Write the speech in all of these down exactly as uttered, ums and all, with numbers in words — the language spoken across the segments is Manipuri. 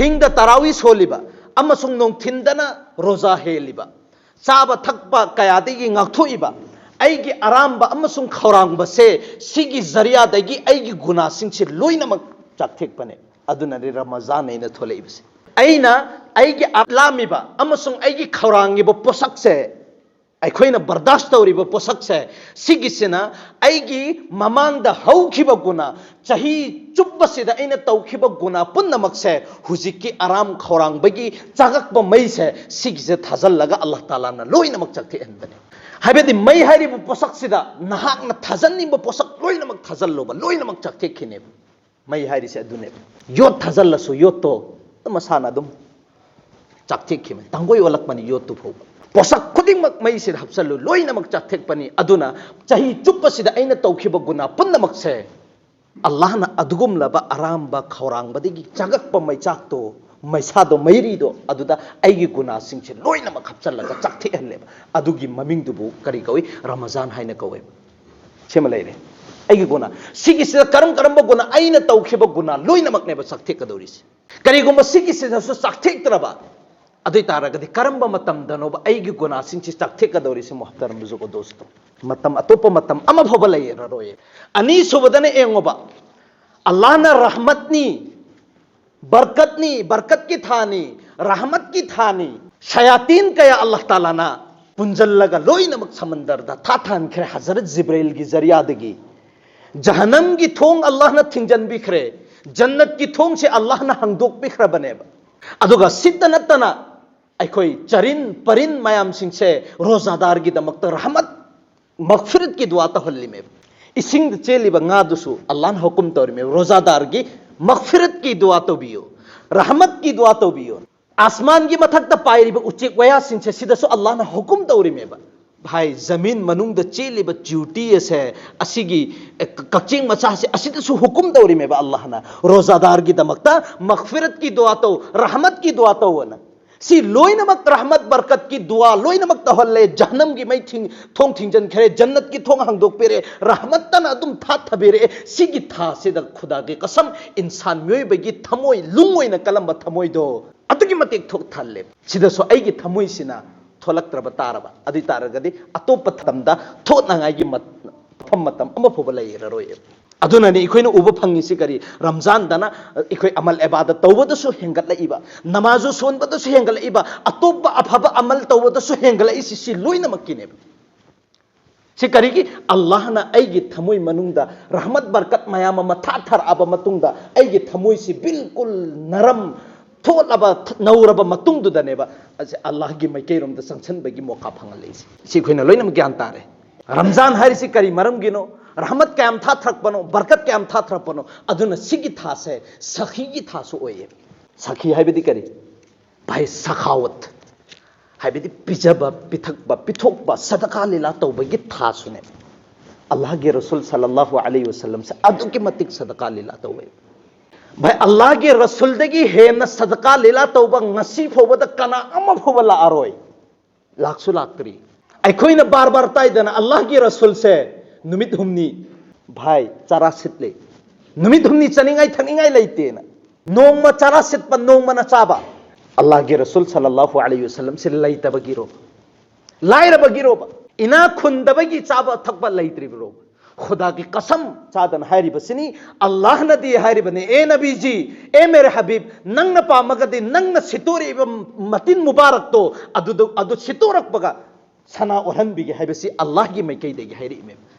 ꯑꯍꯤꯡꯗ ꯇꯔꯥꯋꯤ ꯁꯣꯜꯂꯤꯕ ꯑꯃꯁꯨꯡ ꯅꯨꯡꯊꯤꯟꯗꯅ ꯔꯣꯖꯥ ꯍꯦꯜꯂꯤꯕ, ꯆꯥꯕ ꯊꯛꯄ ꯀꯌꯥꯗꯒꯤ ꯉꯥꯛꯊꯣꯛꯏꯕ ꯑꯩꯒꯤ ꯑꯔꯥꯝꯕ ꯑꯃꯁꯨꯡ ꯈꯧꯔꯥꯡꯕꯁꯦ ꯁꯤꯒꯤ ꯖꯔꯤꯌꯥꯗꯒꯤ ꯑꯩꯒꯤ ꯒꯨꯅꯥꯁꯤꯡꯁꯦ ꯂꯣꯏꯅꯃꯛ ꯆꯥꯛꯊꯦꯛꯄꯅꯦ꯫ ꯑꯗꯨꯅꯅꯤ ꯔꯃꯖꯥꯟ ꯑꯩꯅ ꯊꯣꯛꯂꯛꯏꯕꯁꯦ꯫ ꯑꯩꯅ ꯑꯩꯒꯤ ꯑꯔꯥꯝꯃꯤꯕ ꯑꯃꯁꯨꯡ ꯑꯩꯒꯤ ꯈꯧꯔꯥꯡꯉꯤꯕ ꯄꯣꯠꯁꯛꯁꯦ, ꯑꯩꯈꯣꯏꯅ ꯕꯔꯗꯥꯁ ꯇꯧꯔꯤꯕ ꯄꯣꯠꯁꯛꯁꯦ, ꯁꯤꯒꯤꯁꯤꯅ ꯑꯩꯒꯤ ꯃꯃꯥꯡꯗ ꯍꯧꯈꯤꯕ ꯒꯨꯅꯥ, ꯆꯍꯤ ꯆꯨꯞꯄꯁꯤꯗ ꯑꯩꯅ ꯇꯧꯈꯤꯕ ꯒꯨꯅꯥ ꯄꯨꯝꯅꯃꯛꯁꯦ ꯍꯧꯖꯤꯛꯀꯤ ꯑꯔꯥꯝ ꯈꯧꯔꯥꯡꯕꯒꯤ ꯆꯥꯒꯛꯄ ꯃꯩꯁꯦ ꯁꯤꯒꯤꯁꯦ ꯊꯥꯖꯜꯂꯒ ꯑꯜꯂꯥꯍ ꯇꯥꯂꯥꯅ ꯂꯣꯏꯅꯃꯛ ꯆꯥꯛꯊꯦꯛꯍꯟꯕꯅꯦ꯫ ꯍꯥꯏꯕꯗꯤ ꯃꯩ ꯍꯥꯏꯔꯤꯕ ꯄꯣꯠꯁꯛꯁꯤꯗ ꯅꯍꯥꯛꯅ ꯊꯥꯖꯟꯅꯤꯡꯕ ꯄꯣꯠꯁꯛ ꯂꯣꯏꯅꯃꯛ ꯊꯥꯖꯜꯂꯣꯕ, ꯂꯣꯏꯅꯃꯛ ꯆꯥꯛꯊꯦꯛꯈꯤꯅꯦꯕ꯫ ꯃꯩ ꯍꯥꯏꯔꯤꯁꯦ ꯑꯗꯨꯅꯦꯕ꯫ ꯌꯣꯠ ꯊꯥꯖꯜꯂꯁꯨ ꯌꯣꯠꯇꯣ ꯑꯗꯨꯝ ꯃꯁꯥꯅ ꯑꯗꯨꯝ ꯆꯥꯛꯊꯦꯛꯈꯤꯕꯅꯤ꯫ ꯇꯥꯡꯒꯣꯏ ꯑꯣꯜꯂꯛꯄꯅꯤ ꯌꯣꯠꯇꯨ ꯐꯥꯎꯕ꯫ ꯄꯣꯠꯁꯛ ꯈꯨꯗꯤꯡꯃꯛ ꯃꯩꯁꯤꯗ ꯍꯥꯞꯆꯜꯂꯨ, ꯂꯣꯏꯅꯃꯛ ꯆꯥꯛꯊꯦꯛꯄꯅꯤ꯫ ꯑꯗꯨꯅ ꯆꯍꯤ ꯆꯨꯞꯄꯁꯤꯗ ꯑꯩꯅ ꯇꯧꯈꯤꯕ ꯒꯨꯅꯥ ꯄꯨꯝꯅꯃꯛꯁꯦ ꯑꯜꯂꯥꯍꯅ ꯑꯗꯨꯒꯨꯝꯂꯕ ꯑꯔꯥꯝꯕ ꯈꯧꯔꯥꯡꯕꯗꯒꯤ ꯆꯥꯒꯛꯄ ꯃꯩꯆꯥꯛꯇꯣ, ꯃꯩꯁꯥꯗꯣ, ꯃꯩꯔꯤꯗꯣ, ꯑꯗꯨꯗ ꯑꯩꯒꯤ ꯒꯨꯅꯥꯁꯤꯡꯁꯦ ꯂꯣꯏꯅꯃꯛ ꯍꯥꯞꯆꯜꯂꯒ ꯆꯥꯛꯊꯦꯛꯍꯜꯂꯦꯕ꯫ ꯑꯗꯨꯒꯤ ꯃꯃꯤꯡꯗꯨꯕꯨ ꯀꯔꯤ ꯀꯧꯏ? ꯔꯃꯖꯥꯟ ꯍꯥꯏꯅ ꯀꯧꯋꯦꯕ꯫ ꯁꯤꯃ ꯂꯩꯔꯦ꯫ ꯑꯩꯒꯤ ꯒꯨꯅꯥ ꯁꯤꯒꯤꯁꯤꯗ ꯀꯔꯝ ꯀꯔꯝꯕ ꯒꯨꯅꯥ, ꯑꯩꯅ ꯇꯧꯈꯤꯕ ꯒꯨꯅꯥ ꯂꯣꯏꯅꯃꯛꯅꯦꯕ ꯆꯥꯛꯊꯦꯛꯀꯗꯧꯔꯤꯁꯦ꯫ ꯀꯔꯤꯒꯨꯝꯕ ꯁꯤꯒꯤꯁꯤꯗꯁꯨ ꯆꯥꯛꯊꯦꯛꯇ꯭ꯔꯕ, ꯑꯗꯨ ꯑꯣꯏ ꯇꯥꯔꯒꯗꯤ ꯀꯔꯝꯕ ꯃꯇꯝꯗꯅꯣꯕ ꯑꯩꯒꯤ ꯒꯨꯅꯥꯁꯤꯡꯁꯤ ꯆꯥꯛꯊꯦꯛꯀꯗꯧꯔꯤꯁꯦ? ꯃꯨꯍꯇꯔꯝ ꯕꯨꯖꯨꯔꯒ ꯗꯣꯁꯇꯣ, ꯃꯇꯝ, ꯑꯇꯣꯞꯄ ꯃꯇꯝ ꯑꯃ ꯐꯥꯎꯕ ꯂꯩꯔꯔꯣꯏ꯫ ꯑꯅꯤꯁꯨꯕꯗꯅ ꯌꯦꯡꯉꯣꯕ, ꯑꯜꯂꯥꯍꯅ ꯔꯍꯃꯠꯅꯤ, ꯕꯔꯀꯠꯅꯤ, ꯕꯔꯀꯠꯀꯤ ꯊꯥꯅꯤ, ꯔꯍꯃꯠꯀꯤ ꯊꯥꯅꯤ꯫ ꯁꯌꯥꯇꯤꯟ ꯀꯌꯥ ꯑꯜꯂꯥꯍ ꯇꯥꯂꯥꯅ ꯄꯨꯟꯖꯜꯂꯒ ꯂꯣꯏꯅꯃꯛ ꯁꯃꯟꯗꯔꯗ ꯊꯥ ꯊꯥꯟꯈ꯭ꯔꯦ ꯍꯖꯔꯠ ꯖꯤꯕ꯭ꯔꯥꯏꯜꯒꯤ ꯖꯔꯤꯌꯥꯗꯒꯤ꯫ ꯖꯍꯅꯝꯒꯤ ꯊꯣꯡ ꯑꯜꯂꯥꯍꯅ ꯊꯤꯡꯖꯤꯟꯕꯤꯈ꯭ꯔꯦ, ꯖꯟꯅꯠꯀꯤ ꯊꯣꯡꯁꯦ ꯑꯜꯂꯥꯍꯅ ꯍꯥꯡꯗꯣꯛꯄꯤꯈ꯭ꯔꯕꯅꯦꯕ꯫ ꯑꯗꯨꯒ ꯁꯤꯠꯇ ꯅꯠꯇꯅ ꯑꯩꯈꯣꯏ ꯆꯔꯤꯟ ꯄꯔꯤꯟ ꯃꯌꯥꯝꯁꯤꯡꯁꯦ ꯔꯣꯖꯥꯗꯥꯔꯒꯤꯗꯃꯛꯇ ꯔꯍꯃꯠ, ꯃꯒꯐꯤꯔꯠꯀꯤ ꯗꯨꯋꯥ ꯇꯧꯍꯜꯂꯤꯃꯦꯕ꯫ ꯏꯁꯤꯡꯗ ꯆꯦꯜꯂꯤꯕ ꯉꯥꯗꯨꯁꯨ ꯑꯜꯂꯥꯍꯅ ꯍꯨꯀꯨꯝ ꯇꯧꯔꯤꯃꯦꯕ, ꯔꯣꯖꯥꯗꯥꯔꯒꯤ ꯃꯒꯐꯤꯔꯠꯀꯤ ꯗꯨꯋꯥ ꯇꯧꯕꯤꯌꯨ, ꯔꯍꯃꯠꯀꯤ ꯗꯨꯋꯥ ꯇꯧꯕꯤꯌꯨ꯫ ꯑꯁꯃꯥꯟꯒꯤ ꯃꯊꯛꯇ ꯄꯥꯏꯔꯤꯕ ꯎꯆꯦꯛ ꯋꯥꯌꯥꯁꯤꯡꯁꯦ ꯁꯤꯗꯁꯨ ꯑꯜꯂꯥꯍꯅ ꯍꯨꯀꯨꯝ ꯇꯧꯔꯤꯃꯦꯕ꯫ ꯚꯥꯏ, ꯖꯃꯤꯟ ꯃꯅꯨꯡꯗ ꯆꯦꯜꯂꯤꯕ ꯆ꯭ꯌꯨꯇꯤ ꯑꯁꯦ, ꯑꯁꯤꯒꯤ, ꯑꯦ, ꯀ-, ꯀꯛꯆꯦꯡ ꯃꯆꯥꯁꯦ, ꯑꯁꯤꯗꯁꯨ ꯍꯨꯀꯨꯝ ꯇꯧꯔꯤꯃꯦꯕ ꯑꯜꯂꯥꯍꯅ, ꯔꯣꯖꯥꯗꯥꯔꯒꯤꯗꯃꯛꯇ ꯃꯒꯐꯤꯔꯠꯀꯤ ꯗꯨꯋꯥ ꯇꯧ, ꯔꯍꯃꯠꯀꯤ ꯗꯨꯋꯥ ꯇꯧꯑꯅ꯫ ꯁꯤ ꯂꯣꯏꯅꯃꯛ ꯔꯍꯃꯠ ꯕꯔꯀꯠꯀꯤ ꯗꯨꯋꯥ ꯂꯣꯏꯅꯃꯛ ꯇꯧꯍꯜꯂꯦ꯫ ꯖꯍꯟꯅꯝꯒꯤ ꯃꯩ ꯊꯤꯡ-, ꯊꯣꯡ ꯊꯤꯡꯖꯤꯟꯈ꯭ꯔꯦ, ꯖꯟꯅꯠꯀꯤ ꯊꯣꯡ ꯍꯥꯡꯗꯣꯛꯄꯤꯔꯦ, ꯔꯍꯃꯠꯇꯅ ꯑꯗꯨꯝ ꯊꯥꯊꯕꯤꯔꯛꯑꯦ꯫ ꯁꯤꯒꯤ ꯊꯥꯁꯤꯗ ꯈꯨꯗꯥꯒꯤ ꯀꯁꯝ, ꯏꯟꯁꯥꯟ ꯃꯤꯑꯣꯏꯕꯒꯤ ꯊꯃꯣꯏ, ꯂꯨꯡ ꯑꯣꯏꯅ ꯀꯜꯂꯝꯕ ꯊꯃꯣꯏꯗꯣ ꯑꯗꯨꯛꯀꯤ ꯃꯇꯤꯛ ꯊꯣꯛ ꯊꯜꯂꯦ꯫ ꯁꯤꯗꯁꯨ ꯑꯩꯒꯤ ꯊꯃꯣꯏꯁꯤꯅ ꯊꯣꯛꯂꯛꯇ꯭ꯔꯕ ꯇꯥꯔꯕ, ꯑꯗꯨ ꯑꯣꯏ ꯇꯥꯔꯒꯗꯤ ꯑꯇꯣꯞꯄ ꯃꯇꯝꯗ ꯊꯣꯛꯅꯉꯥꯏꯒꯤ ꯃꯠ-, ꯃꯐꯝ ꯃꯇꯝ ꯑꯃ ꯐꯥꯎꯕ ꯂꯩꯔꯔꯣꯏ꯫ ꯑꯗꯨꯅꯅꯤ ꯑꯩꯈꯣꯏꯅ ꯎꯕ ꯐꯪꯉꯤꯁꯤ ꯀꯔꯤ? ꯔꯝꯖꯥꯟꯗꯅ ꯑꯩꯈꯣꯏ ꯑꯃꯜ ꯑꯦꯕꯥꯗ ꯇꯧꯕꯗꯁꯨ ꯍꯦꯟꯒꯠꯂꯛꯏꯕ, ꯅꯃꯥꯖꯨ ꯁꯣꯟꯕꯗꯁꯨ ꯍꯦꯟꯒꯠꯂꯛꯏꯕ, ꯑꯇꯣꯞꯄ ꯑꯐꯕ ꯑꯃꯜ ꯇꯧꯕꯗꯁꯨ ꯍꯦꯟꯒꯠꯂꯛꯏꯁꯤ ꯁꯤ ꯂꯣꯏꯅꯃꯛꯀꯤꯅꯦꯕ꯫ ꯁꯤ ꯀꯔꯤꯒꯤ? ꯑꯜꯂꯥꯍꯅ ꯑꯩꯒꯤ ꯊꯃꯣꯏ ꯃꯅꯨꯡꯗ ꯔꯍꯃꯠ ꯕꯔꯀꯠ ꯃꯌꯥꯝ ꯑꯃ ꯊꯥꯊꯔꯛꯑꯕ ꯃꯇꯨꯡꯗ ꯑꯩꯒꯤ ꯊꯃꯣꯏꯁꯤ ꯕꯤꯜꯀꯨꯜ ꯅꯔꯝ ꯊꯣꯠꯂꯕ, ꯅꯧꯔꯕ ꯃꯇꯨꯡꯗꯨꯗꯅꯦꯕ ꯑꯁꯤ ꯑꯜꯂꯥꯍꯒꯤ ꯃꯥꯏꯀꯩꯔꯣꯝꯗ ꯆꯪꯁꯤꯟꯕꯒꯤ ꯃꯣꯀꯥ ꯐꯪꯍꯜꯂꯛꯏꯁꯤ꯫ ꯁꯤ ꯑꯩꯈꯣꯏꯅ ꯂꯣꯏꯅꯃꯛ ꯒ꯭ꯌꯥꯟ ꯇꯥꯔꯦ꯫ ꯔꯝꯖꯥꯟ ꯍꯥꯏꯔꯤꯁꯤ ꯀꯔꯤ ꯃꯔꯝꯒꯤꯅꯣ? ꯔꯍꯃꯠ ꯀꯌꯥꯝ ꯊꯥꯊꯔꯛꯄꯅꯣ? ꯕꯔꯀꯠ ꯀꯌꯥꯝ ꯊꯥꯊꯔꯛꯄꯅꯣ? ꯑꯗꯨꯅ ꯁꯤꯒꯤ ꯊꯥꯁꯦ ꯁꯈꯤꯒꯤ ꯊꯥꯁꯨ ꯑꯣꯏꯌꯦ꯫ ꯁꯈꯤ ꯍꯥꯏꯕꯗꯤ ꯀꯔꯤ? ꯚꯥꯏ, ꯁꯈꯥꯋꯠ ꯍꯥꯏꯕꯗꯤ ꯄꯤꯖꯕ, ꯄꯤꯊꯛꯄ, ꯄꯤꯊꯣꯛꯄ, ꯁꯗꯀꯥ ꯂꯤꯂꯥ ꯇꯧꯕꯒꯤ ꯊꯥꯁꯨꯅꯦ꯫ ꯑꯜꯂꯥꯍꯒꯤ ꯔꯁꯨꯜ ꯁꯜꯂꯜꯂꯥꯍꯨ ꯑꯂꯩꯍꯤ ꯋꯁꯜꯂꯝꯁꯦ ꯑꯗꯨꯛꯀꯤ ꯃꯇꯤꯛ ꯁꯗꯀꯥ ꯂꯤꯂꯥ ꯇꯧꯋꯦ꯫ ꯚꯥꯏ, ꯑꯜꯂꯥꯍꯒꯤ ꯔꯁꯨꯜꯗꯒꯤ ꯍꯦꯟꯅ ꯁꯗꯀꯥ ꯂꯤꯂꯥ ꯇꯧꯕ ꯉꯁꯤ ꯐꯥꯎꯕꯗ ꯀꯅꯥ ꯑꯃ ꯐꯥꯎꯕ ꯂꯥꯛꯑꯔꯣꯏ, ꯂꯥꯛꯁꯨ ꯂꯥꯛꯇ꯭ꯔꯤ꯫ ꯑꯩꯈꯣꯏꯅ ꯕꯥꯔ ꯕꯥꯔ ꯇꯥꯏꯗꯅ ꯑꯜꯂꯥꯍꯒꯤ ꯔꯁꯨꯜꯁꯦ ꯅꯨꯃꯤꯠ ꯍꯨꯝꯅꯤ, ꯚꯥꯏ, ꯆꯔꯥ ꯁꯤꯠꯂꯦ, ꯅꯨꯃꯤꯠ ꯍꯨꯝꯅꯤ ꯆꯥꯅꯤꯡꯉꯥꯏ ꯊꯛꯅꯤꯡꯉꯥꯏ ꯂꯩꯇꯦꯅ, ꯅꯣꯡꯃ ꯆꯔꯥ ꯁꯤꯠꯄ, ꯅꯣꯡꯃꯅ ꯆꯥꯕ꯫ ꯑꯜꯂꯥꯍꯒꯤ ꯔꯁꯨꯜ ꯁꯜꯂꯜꯂꯥꯍꯨ ꯑꯂꯩꯍꯤ ꯋꯁꯜꯂꯝꯁꯦ ꯂꯩꯇꯕꯒꯤꯔꯣ? ꯂꯥꯏꯔꯕꯒꯤꯔꯣꯕ? ꯏꯅꯥ ꯈꯨꯟꯗꯕꯒꯤ ꯆꯥꯕ ꯊꯛꯄ ꯂꯩꯇ꯭ꯔꯤꯕ꯭ꯔꯣ? ꯈꯨꯗꯥꯒꯤ ꯀꯁꯝ ꯆꯥꯗꯅ ꯍꯥꯏꯔꯤꯕꯁꯤꯅꯤ꯫ ꯑꯜꯂꯥꯍꯅꯗꯤ ꯍꯥꯏꯔꯤꯕꯅꯤ, "ꯑꯦ ꯅꯕꯤꯖꯤ, ꯑꯦ ꯃꯦꯔꯦ ꯍꯕꯤꯕ, ꯅꯪꯅ ꯄꯥꯝꯃꯒꯗꯤ ꯅꯪꯅ ꯁꯤꯠꯇꯣꯔꯛꯏꯕ ꯃꯇꯤꯟ ꯃꯨꯕꯥꯔꯛꯇꯣ ꯑꯗꯨꯗ, ꯑꯗꯨ ꯁꯤꯠꯇꯣꯔꯛꯄꯒ ꯁꯅꯥ ꯑꯣꯜꯍꯟꯕꯤꯒꯦ" ꯍꯥꯏꯕꯁꯤ ꯑꯜꯂꯥꯍꯒꯤ ꯃꯥꯏꯀꯩꯗꯒꯤ ꯍꯥꯏꯔꯛꯏꯃꯦ꯫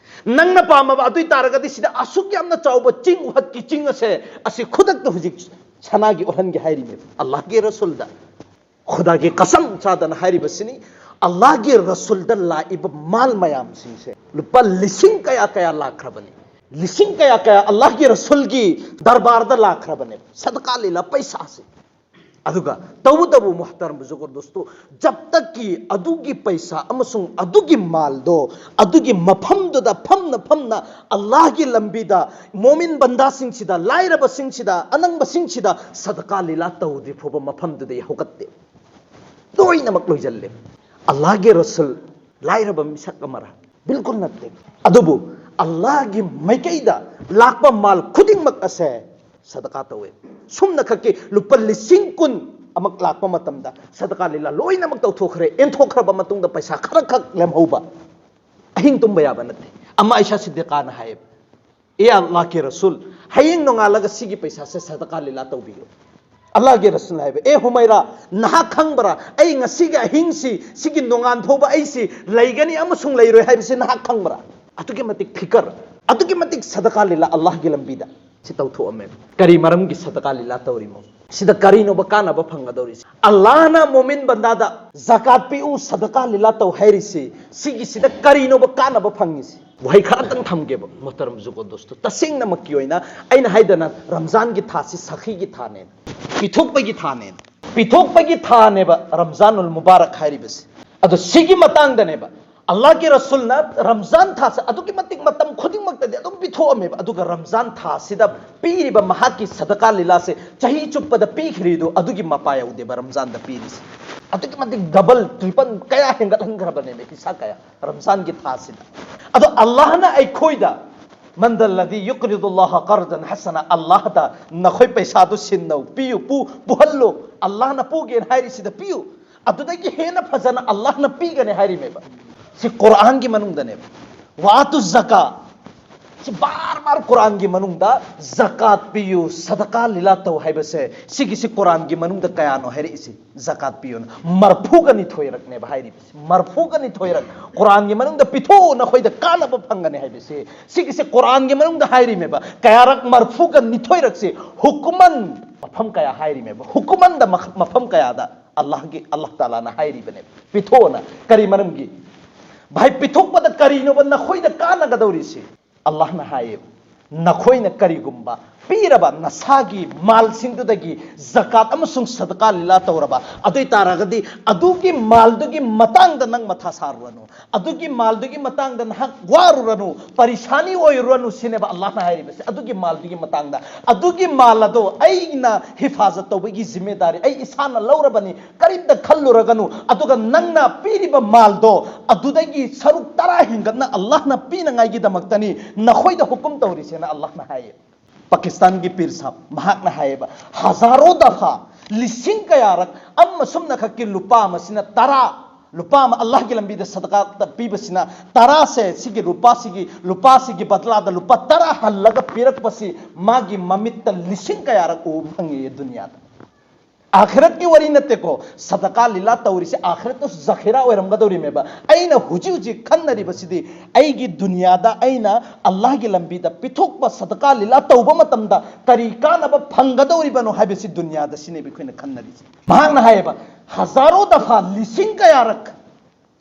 ꯅꯪꯅ ꯄꯥꯝꯃꯕ ꯑꯗꯨ ꯑꯣꯏ ꯇꯥꯔꯒꯗꯤ ꯁꯤꯗ ꯑꯁꯨꯛ ꯌꯥꯝꯅ ꯆꯥꯎꯕ ꯆꯤꯡ, ꯎꯍꯠꯀꯤ ꯆꯤꯡ ꯑꯁꯦ, ꯑꯁꯤ ꯈꯨꯗꯛꯇ ꯍꯧꯖꯤꯛ ꯁꯅꯥꯒꯤ ꯑꯣꯜꯍꯟꯒꯦ ꯍꯥꯏꯔꯤꯃꯦ ꯑꯜꯂꯥꯍꯒꯤ ꯔꯁꯨꯜꯗ꯫ ꯈꯨꯗꯥꯒꯤ ꯀꯁꯝ ꯆꯥꯗꯅ ꯍꯥꯏꯔꯤꯕꯁꯤꯅꯤ꯫ ꯑꯜꯂꯥꯍꯒꯤ ꯔꯁꯨꯜꯗ ꯂꯥꯛꯏꯕ ꯃꯥꯜ ꯃꯌꯥꯝꯁꯤꯡꯁꯦ ꯂꯨꯄꯥ ꯂꯤꯁꯤꯡ ꯀꯌꯥ ꯀꯌꯥ ꯂꯥꯛꯈ꯭ꯔꯕꯅꯤ, ꯂꯤꯁꯤꯡ ꯀꯌꯥ ꯀꯌꯥ ꯑꯜꯂꯥꯍꯒꯤ ꯔꯁꯨꯜꯒꯤ ꯗꯔꯕꯥꯔꯗ ꯂꯥꯛꯈ꯭ꯔꯕꯅꯦ ꯁꯗꯀꯥ ꯂꯤꯂꯥ ꯄꯩꯁꯥꯁꯦ꯫ ꯑꯗꯨꯒ ꯇꯧꯕꯇꯕꯨ ꯃꯨꯍꯇꯔꯝ ꯕꯨꯖꯨꯔꯒ ꯗꯣꯁꯇꯣ, ꯖꯕ ꯇꯛ ꯀꯤ ꯑꯗꯨꯒꯤ ꯄꯩꯁꯥ ꯑꯃꯁꯨꯡ ꯑꯗꯨꯒꯤ ꯃꯥꯜꯗꯣ ꯑꯗꯨꯒꯤ ꯃꯐꯝꯗꯨꯗ ꯐꯝꯅ ꯐꯝꯅ ꯑꯜꯂꯥꯍꯒꯤ ꯂꯝꯕꯤꯗ ꯃꯣꯃꯤꯟ ꯕꯟꯗꯥꯁꯤꯡꯁꯤꯗ, ꯂꯥꯏꯔꯕꯁꯤꯡꯁꯤꯗ, ꯑꯅꯪꯕꯁꯤꯡꯁꯤꯗ ꯁꯗꯀꯥ ꯂꯤꯂꯥ ꯇꯧꯗ꯭ꯔꯤ ꯐꯥꯎꯕ ꯃꯐꯝꯗꯨꯗꯩ ꯍꯧꯒꯠꯇꯦ꯫ ꯂꯣꯏꯅꯃꯛ ꯂꯣꯏꯁꯤꯜꯂꯦ꯫ ꯑꯜꯂꯥꯍꯒꯤ ꯔꯁꯨꯜ ꯂꯥꯏꯔꯕ ꯃꯤꯁꯛ ꯑꯃꯔ? ꯕꯤꯜꯀꯨꯜ ꯅꯠꯇꯦ꯫ ꯑꯗꯨꯕꯨ ꯑꯜꯂꯥꯍꯒꯤ ꯃꯥꯏꯀꯩꯗ ꯂꯥꯛꯄ ꯃꯥꯜ ꯈꯨꯗꯤꯡꯃꯛ ꯑꯁꯦ ꯁꯗꯀꯥ ꯇꯧꯋꯦ꯫ ꯁꯨꯝꯅ ꯈꯛꯀꯤ ꯂꯨꯄꯥ ꯂꯤꯁꯤꯡ ꯀꯨꯟ ꯑꯃꯛ ꯂꯥꯛꯄ ꯃꯇꯝꯗ ꯁꯗꯀꯥ ꯂꯤꯂꯥ ꯂꯣꯏꯅꯃꯛ ꯇꯧꯊꯣꯛꯈ꯭ꯔꯦ, ꯌꯦꯟꯊꯣꯛꯈ꯭ꯔꯕ ꯃꯇꯨꯡꯗ ꯄꯩꯁꯥ ꯈꯔꯈꯛ ꯂꯦꯝꯍꯧꯕ꯫ ꯑꯍꯤꯡ ꯇꯨꯝꯕ ꯌꯥꯕ ꯅꯠꯇꯦ꯫ ꯑꯃ ꯑꯩꯁꯥ ꯁꯤꯗꯤꯀꯥꯅ ꯍꯥꯏꯌꯦꯕ, "ꯑꯦ ꯑꯜꯂꯥꯍꯒꯤ ꯔꯁꯨꯜ, ꯍꯌꯦꯡ ꯅꯣꯡꯉꯥꯜꯂꯒ ꯁꯤꯒꯤ ꯄꯩꯁꯥꯁꯦ ꯁꯗꯀꯥ ꯂꯤꯂꯥ ꯇꯧꯕꯤꯌꯨ꯫" ꯑꯜꯂꯥꯍꯒꯤ ꯔꯁꯨꯜ ꯍꯥꯏꯕ, "ꯑꯦ ꯍꯨꯃꯩꯔꯥ, ꯅꯍꯥꯛ ꯈꯪꯕ꯭ꯔꯥ? ꯑꯩ ꯉꯁꯤꯒꯤ ꯑꯍꯤꯡꯁꯤ, ꯁꯤꯒꯤ ꯅꯣꯡꯉꯥꯟ ꯐꯥꯎꯕ ꯑꯩꯁꯤ ꯂꯩꯒꯅꯤ ꯑꯃꯁꯨꯡ ꯂꯩꯔꯣꯏ ꯍꯥꯏꯕꯁꯤ ꯅꯍꯥꯛ ꯈꯪꯕ꯭ꯔꯥ?" ꯑꯗꯨꯛꯀꯤ ꯃꯇꯤꯛ ꯐꯤꯀꯔ, ꯑꯗꯨꯛꯀꯤ ꯃꯇꯤꯛ ꯁꯗꯀꯥ ꯂꯤꯂꯥ ꯑꯜꯂꯥꯍꯒꯤ ꯂꯝꯕꯤꯗ ꯁꯤ ꯇꯧꯊꯣꯛꯑꯝꯃꯦꯕ꯫ ꯀꯔꯤ ꯃꯔꯝꯒꯤ ꯁꯗꯀꯥ ꯂꯤꯂꯥ ꯇꯧꯔꯤꯃꯣ? ꯁꯤꯗ ꯀꯔꯤꯅꯣꯕ ꯀꯥꯟꯅꯕ ꯐꯪꯒꯗꯧꯔꯤꯁꯤ? ꯑꯜꯂꯥꯍꯅ ꯃꯣꯃꯤꯟ ꯕꯟꯗꯥꯗ ꯖꯀꯥꯠ ꯄꯤꯎ, ꯁꯗꯀꯥ ꯂꯤꯂꯥ ꯇꯧ ꯍꯥꯏꯔꯤꯁꯤ, ꯁꯤꯒꯤꯁꯤꯗ ꯀꯔꯤꯅꯣꯕ ꯀꯥꯟꯅꯕ ꯐꯪꯉꯤꯁꯤ? ꯋꯥꯍꯩ ꯈꯔꯇꯪ ꯊꯝꯒꯦꯕ, ꯃꯣꯍꯇꯔꯝ ꯖꯨꯒꯣ ꯗꯣꯁꯇꯣ꯫ ꯇꯁꯦꯡꯅꯃꯛꯀꯤ ꯑꯣꯏꯅ ꯑꯩꯅ ꯍꯥꯏꯗꯅ ꯔꯝꯖꯥꯟꯒꯤ ꯊꯥꯁꯤ ꯁꯈꯤꯒꯤ ꯊꯥꯅꯦꯅ, ꯄꯤꯊꯣꯛꯄꯒꯤ ꯊꯥꯅꯦꯅ, ꯄꯤꯊꯣꯛꯄꯒꯤ ꯊꯥꯅꯦꯕ ꯔꯝꯖꯥꯟ ꯎꯜ ꯃꯨꯕꯥꯔꯛ ꯍꯥꯏꯔꯤꯕꯁꯤ꯫ ꯑꯗꯣ ꯁꯤꯒꯤ ꯃꯇꯥꯡꯗꯅꯦꯕ ꯑꯜꯂꯥꯍꯒꯤ ꯔꯁꯨꯜꯅ ꯔꯝꯖꯥꯟ ꯊꯥꯁꯦ ꯑꯗꯨꯛꯀꯤ ꯃꯇꯤꯛ ꯃꯇꯝ ꯈꯨꯗꯤꯡꯃꯛꯇꯗꯤ ꯑꯗꯨꯝ ꯄꯤꯊꯣꯛꯑꯝꯃꯦꯕ꯫ ꯑꯗꯨꯒ ꯔꯝꯖꯥꯟ ꯊꯥꯁꯤꯗ ꯄꯤꯔꯤꯕ ꯃꯍꯥꯛꯀꯤ ꯁꯗꯀꯥ ꯂꯤꯂꯥꯁꯦ ꯆꯍꯤ ꯆꯨꯞꯄꯗ ꯄꯤꯈ꯭ꯔꯤꯗꯣ ꯑꯗꯨꯒꯤ ꯃꯄꯥ ꯌꯧꯗꯦꯕ ꯔꯝꯖꯥꯟꯗ ꯄꯤꯔꯤꯁꯦ꯫ ꯑꯗꯨꯛꯀꯤ ꯃꯇꯤꯛ ꯗꯕꯜ, ꯇ꯭ꯔꯤꯄꯜ ꯀꯌꯥ ꯍꯦꯟꯒꯠꯍꯟꯈ꯭ꯔꯕꯅꯦꯕ ꯄꯩꯁꯥ ꯀꯌꯥ ꯔꯝꯖꯥꯟꯒꯤ ꯊꯥꯁꯤꯗ꯫ ꯑꯗꯣ ꯑꯜꯂꯥꯍꯅ ꯑꯩꯈꯣꯏꯗ "ꯃꯟꯗꯜꯂꯗꯤ ꯌꯨꯀ꯭ꯔꯤꯗꯨꯜꯂꯥꯍ ꯀꯔꯗꯟ ꯍꯁꯅ", ꯑꯜꯂꯥꯍꯗ ꯅꯈꯣꯏ ꯄꯩꯁꯥꯗꯨ ꯁꯤꯟꯅꯧ, ꯄꯤꯌꯨ, ꯄꯨ-, ꯄꯨꯍꯜꯂꯨ, ꯑꯜꯂꯥꯍꯅ ꯄꯨꯒꯦꯅ ꯍꯥꯏꯔꯤꯁꯤꯗ ꯄꯤꯌꯨ꯫ ꯑꯗꯨꯗꯒꯤ ꯍꯦꯟꯅ ꯐꯖꯅ ꯑꯜꯂꯥꯍꯅ ꯄꯤꯒꯅꯤ ꯍꯥꯏꯔꯤꯃꯦꯕ꯫ ꯁꯤ ꯀꯨꯔꯥꯟꯒꯤ ꯃꯅꯨꯡꯗꯅꯦꯕ꯫ "ꯋꯥꯇꯨ ꯖꯀꯥ", ꯁꯤ ꯕꯥꯔ ꯕꯥꯔ ꯀꯨꯔꯥꯟꯒꯤ ꯃꯅꯨꯡꯗ ꯖꯀꯥꯠ ꯄꯤꯌꯨ, ꯁꯗꯀꯥ ꯂꯤꯂꯥ ꯇꯧ ꯍꯥꯏꯕꯁꯦ, ꯁꯤꯒꯤꯁꯤ ꯀꯨꯔꯥꯟꯒꯤ ꯃꯅꯨꯡꯗ ꯀꯌꯥꯅꯣ ꯍꯥꯏꯔꯛꯏꯁꯤ? ꯖꯀꯥꯠ ꯄꯤꯌꯨꯅ ꯃꯔꯐꯨꯒ ꯅꯤꯊꯣꯏꯔꯛꯅꯦꯕ ꯍꯥꯏꯔꯤꯕꯁꯤ꯫ ꯃꯔꯐꯨꯒ ꯅꯤꯊꯣꯏꯔꯛ ꯀꯨꯔꯥꯟꯒꯤ ꯃꯅꯨꯡꯗ "ꯄꯤꯊꯣꯛꯎ, ꯅꯈꯣꯏꯗ ꯀꯥꯟꯅꯕ ꯐꯪꯒꯅꯤ" ꯍꯥꯏꯕꯁꯤ, ꯁꯤꯒꯤꯁꯦ ꯀꯨꯔꯥꯟꯒꯤ ꯃꯅꯨꯡꯗ ꯍꯥꯏꯔꯤꯃꯦꯕ꯫ ꯀꯌꯥꯔꯛ? ꯃꯔꯐꯨꯒ ꯅꯤꯊꯣꯏꯔꯛꯁꯤ꯫ ꯍꯨꯀꯨꯃꯟ ꯃꯐꯝ ꯀꯌꯥ ꯍꯥꯏꯔꯤꯃꯦꯕ? ꯍꯨꯀꯨꯃꯟꯗ ꯃꯈ-, ꯃꯐꯝ ꯀꯌꯥꯗ ꯑꯜꯂꯥꯍꯒꯤ, ꯑꯜꯂꯥꯍ ꯇꯥꯂꯥꯅ ꯍꯥꯏꯔꯤꯕꯅꯦꯕ, "ꯄꯤꯊꯣꯛꯑꯣꯅ"? ꯀꯔꯤ ꯃꯔꯝꯒꯤ? ꯚꯥꯏ, ꯄꯤꯊꯣꯛꯄꯗ ꯀꯔꯤꯅꯣꯕ ꯅꯈꯣꯏꯗ ꯀꯥꯟꯅꯒꯗꯧꯔꯤꯁꯤ? ꯑꯜꯂꯥꯍꯅ ꯍꯥꯏꯌꯦꯕ, "ꯅꯈꯣꯏꯅ ꯀꯔꯤꯒꯨꯝꯕ ꯄꯤꯔꯕ ꯅꯁꯥꯒꯤ ꯃꯥꯜꯁꯤꯡꯗꯨꯗꯒꯤ ꯖꯀꯥꯠ ꯑꯃꯁꯨꯡ ꯁꯗꯀꯥ ꯂꯤꯂꯥ ꯇꯧꯔꯕ ꯑꯗꯨ ꯑꯣꯏ ꯇꯥꯔꯒꯗꯤ, ꯑꯗꯨꯒꯤ ꯃꯥꯜꯗꯨꯒꯤ ꯃꯇꯥꯡꯗ ꯅꯪ ꯃꯊꯥ ꯁꯥꯔꯨꯔꯅꯨ, ꯑꯗꯨꯒꯤ ꯃꯥꯜꯗꯨꯒꯤ ꯃꯇꯥꯡꯗ ꯅꯍꯥꯛ ꯋꯥꯔꯨꯔꯅꯨ, ꯄꯔꯤꯁꯥꯅꯤ ꯑꯣꯏꯔꯨꯔꯅꯨ ꯁꯤꯅꯦꯕ ꯑꯜꯂꯥꯍꯅ ꯍꯥꯏꯔꯤꯕꯁꯦ꯫ ꯑꯗꯨꯒꯤ ꯃꯥꯜꯗꯨꯒꯤ ꯃꯇꯥꯡꯗ, ꯑꯗꯨꯒꯤ ꯃꯥꯜ ꯑꯗꯣ ꯑꯩꯅ ꯍꯤꯐꯥꯖꯠ ꯇꯧꯕꯒꯤ ꯖꯤꯝꯃꯦꯗꯥꯔꯤ ꯑꯩ ꯏꯁꯥꯅ ꯂꯧꯔꯕꯅꯤ, ꯀꯔꯤꯝꯇ ꯈꯜꯂꯨꯔꯒꯅꯨ꯫ ꯑꯗꯨꯒ ꯅꯪꯅ ꯄꯤꯔꯤꯕ ꯃꯥꯜꯗꯣ, ꯑꯗꯨꯗꯒꯤ ꯁꯔꯨꯛ ꯇꯔꯥ ꯍꯦꯟꯒꯠꯅ ꯑꯜꯂꯥꯍꯅ ꯄꯤꯅꯉꯥꯏꯒꯤꯗꯃꯛꯇꯅꯤ ꯅꯈꯣꯏꯗ ꯍꯨꯀꯨꯝ ꯇꯧꯔꯤꯁꯦꯅ ꯑꯜꯂꯥꯍꯅ ꯍꯥꯏꯌꯦ꯫ ꯄꯥꯀꯤꯁꯇꯥꯟꯒꯤ ꯄꯤꯔ ꯁꯥꯍꯕ ꯃꯍꯥꯛꯅ ꯍꯥꯏꯌꯦꯕ, ꯍꯖꯥꯔꯣ ꯗꯐꯥ, ꯂꯤꯁꯤꯡ ꯀꯌꯥꯔꯛ, ꯑꯃ ꯁꯨꯝꯅ ꯈꯛꯀꯤ ꯂꯨꯄꯥ ꯑꯃꯁꯤꯅ ꯇꯔꯥ, ꯂꯨꯄꯥ ꯑꯃ ꯑꯜꯂꯥꯍꯒꯤ ꯂꯝꯕꯤꯗ ꯁꯗꯀꯥ ꯄꯤꯕꯁꯤꯅ, ꯇꯔꯥꯁꯦ, ꯁꯤꯒꯤ ꯂꯨꯄꯥꯁꯤꯒꯤ, ꯂꯨꯄꯥꯁꯤꯒꯤ ꯕꯗꯂꯥꯗ ꯂꯨꯄꯥ ꯇꯔꯥ ꯍꯜꯂꯒ ꯄꯤꯔꯛꯄꯁꯤ ꯃꯥꯒꯤ ꯃꯃꯤꯠꯇ ꯂꯤꯁꯤꯡ ꯀꯌꯥꯔꯛ ꯎꯕ ꯐꯪꯉꯦ ꯗꯨꯅꯤꯌꯥꯗ꯫ ꯑꯥꯈꯤꯔꯠꯀꯤ ꯋꯥꯔꯤ ꯅꯠꯇꯦꯀꯣ, ꯁꯗꯀꯥ ꯂꯤꯂꯥ ꯇꯧꯔꯤꯁꯦ ꯑꯥꯈꯤꯔꯠꯇꯁꯨ ꯖꯈꯤꯔꯥ ꯑꯣꯏꯔꯝꯒꯗꯧꯔꯤꯃꯦꯕ꯫ ꯑꯩꯅ ꯍꯧꯖꯤꯛ ꯍꯧꯖꯤꯛ ꯈꯟꯅꯔꯤꯕꯁꯤꯗꯤ ꯑꯩꯒꯤ ꯗꯨꯅꯤꯌꯥꯗ ꯑꯩꯅ ꯑꯜꯂꯥꯍꯒꯤ ꯂꯝꯕꯤꯗ ꯄꯤꯊꯣꯛꯄ ꯁꯗꯀꯥ ꯂꯤꯂꯥ ꯇꯧꯕ ꯃꯇꯝꯗ ꯀꯔꯤ ꯀꯥꯟꯅꯕ ꯐꯪꯒꯗꯧꯔꯤꯕꯅꯣ ꯍꯥꯏꯕꯁꯤ ꯗꯨꯅꯤꯌꯥꯗ ꯁꯤꯅꯦꯕ ꯑꯩꯈꯣꯏꯅ ꯈꯟꯅꯔꯤꯁꯦ꯫ ꯃꯍꯥꯛꯅ ꯍꯥꯏꯌꯦꯕ, ꯍꯖꯥꯔꯣ ꯗꯐꯥ, ꯂꯤꯁꯤꯡ ꯀꯌꯥꯔꯛ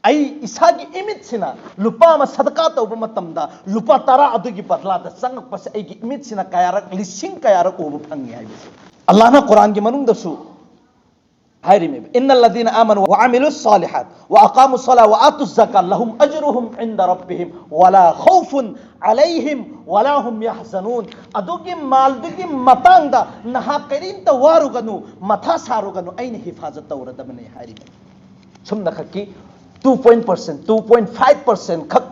ꯑꯩ ꯏꯁꯥꯒꯤ ꯏꯃꯤꯠꯁꯤꯅ ꯂꯨꯄꯥ ꯑꯃ ꯁꯗꯀꯥ ꯇꯧꯕ ꯃꯇꯝꯗ ꯂꯨꯄꯥ ꯇꯔꯥ ꯑꯗꯨꯒꯤ ꯕꯗꯂꯥꯗ ꯆꯪꯉꯛꯄꯁꯦ ꯑꯩꯒꯤ ꯏꯃꯤꯠꯁꯤꯅ ꯀꯌꯥꯔꯛ, ꯂꯤꯁꯤꯡ ꯀꯌꯥꯔꯛ ꯎꯕ ꯐꯪꯉꯤ ꯍꯥꯏꯕꯁꯦ꯫ ꯑꯜꯂꯥꯍꯅ ꯀꯨꯔꯥꯟꯒꯤ ꯃꯅꯨꯡꯗꯁꯨ ꯍꯥꯏꯔꯤꯃꯦꯕ, "ꯏꯟꯅꯜ ꯂꯗꯤꯅ ꯑꯥꯃꯅꯨ ꯋ ꯑꯃꯤꯂꯨ ꯁꯥꯂꯤꯍꯥꯠ ꯋ ꯑꯀꯥꯃꯨ ꯁꯂꯥ ꯋ ꯑꯇꯨ ꯖꯀꯥ ꯂꯍꯨꯝ ꯑꯖ꯭ꯔꯨꯍꯨꯝ ꯏꯟꯗ ꯔꯕꯤꯍꯤꯝ ꯋ ꯂꯥ ꯈꯧꯐꯨꯟ ꯑꯂꯩꯍꯤꯝ ꯋ ꯂꯥ ꯍꯨꯝ ꯌꯍꯖꯅꯨꯟ"꯫ ꯑꯗꯨꯒꯤ ꯃꯥꯜꯗꯨꯒꯤ ꯃꯇꯥꯡꯗ ꯅꯍꯥꯛ ꯀꯔꯤꯝꯇ ꯋꯥꯔꯨꯒꯅꯨ, ꯃꯊꯥ ꯁꯥꯔꯨꯒꯅꯨ, ꯑꯩꯅ ꯍꯤꯐꯥꯖꯠ ꯇꯧꯔꯗꯕꯅꯤ ꯍꯥꯏꯔꯤꯕꯅꯤ꯫ ꯁꯨꯝꯅ ꯈꯛꯀꯤ two point percent, two point five percent ꯈꯛ